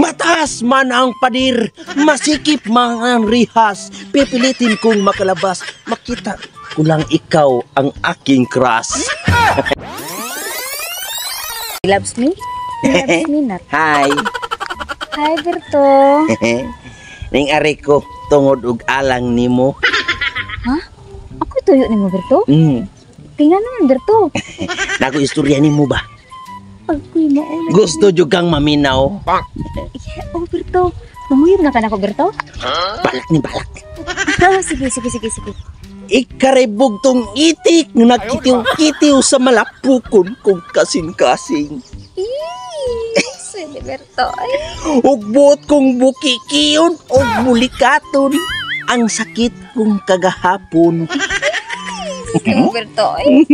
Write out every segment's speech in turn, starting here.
Mataas man ang padir, masikip man ang rihas, pipilitin kong makalabas, makita ko lang ikaw ang aking crush. He loves me? He loves me not. Hi. Hi, Berto. Ning ari ko tungod og alang nimo. Ha? Ako tuyo nimo, Berto? Tingnan naman, Berto. Nako istorya nimo ba? Agoy mo. Gusto jud kang maminaw. Yeah, oh, Berto. Manguyab na ka nako, Berto? Balak ni balak. Ah, sige, sige, sige, sige. Ikarebog tong itik nga nagkitiw-kitiw sa malapukon kong kasing-kasing. Sige, Berto. Ay. Ug buot kong bukikion og bulikaton ang sakit kong kagahapon. Sige, Berto. Ay.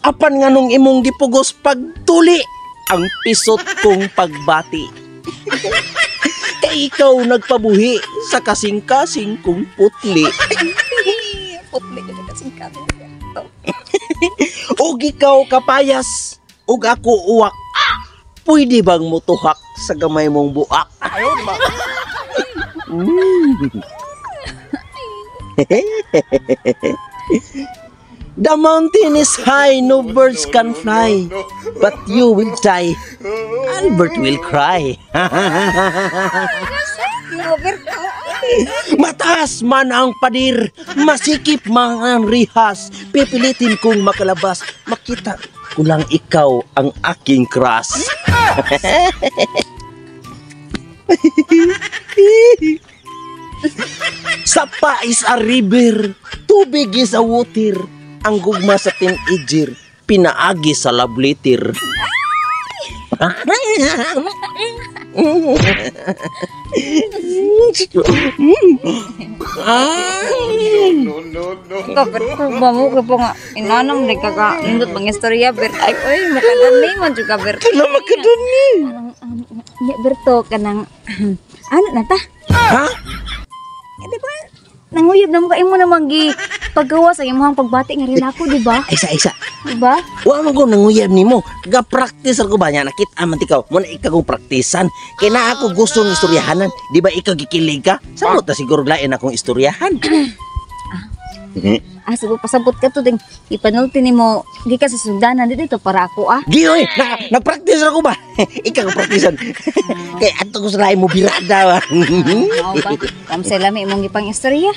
Apan nga nung imong gipugos pagtuli ang pisot kong pagbati. Kay ikaw nagpabuhi sa kasing-kasing kong putli. Putli ka na kasing-kasing, Berto. Ug ikaw kapayas, ug ako uwak. Pwede bang mutuhak sa gamay mong buak? The mountain is high, no birds can fly, but you will die. Albert will cry. Mataas man ang padir, masikip man ang rihas, pipilitin kong makalabas, makita ko lang ikaw ang aking crush. Sapa is a river, tubig is a water, ang gugma sa teenager, pinaagi sa love letter. No, no, no. Ka, Berto, ba mo ka pa nga. Inanam, di ka ka. Nindot pang istorya, Berto. Ay, oy, makadani man juga, Berto. Kana makadani. Nya, Berto, kanang, ano na ta? Ha? Eh, di ba? Nanguyab na mo ka imo namang gi paggawa sa imong pagbati nga rin ako, di ba? Isa, isa. Di ba? Wa man ko nanguyab nimo. Ga-practice ko ba niya nakita man ikaw. Mo na ikaw kong praktisan. Kay na ako gusto ng istoryahanan. Di ba ikaw gikilig ka? Samot na siguro lain akong istoryahan. Ah, sige, pasabot ka to ding ipanulti nimo gikan sa sugdanan dito para ako ah. Gi oy, na, nag-practice ako ba? Ikaw ang praktisan. Kay adto ko sa lain mo birada ba. Mao ba? Kamsay lami imong gipang istorya.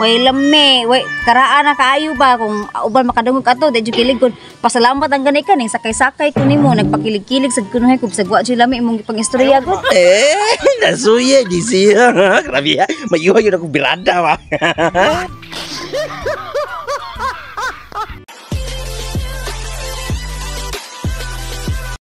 Way lami, way karaan na kaayo ba kung uban makadungog ka to, di jud kilig kon. Pasalamat ang gani ka ning sakay-sakay ko nimo nagpakilig-kilig sad kunohay ko bisag wa jud lami imong gipang istorya gud. Eh, nasuya di siya. Grabe ha. Mayuha yun akong birada ba.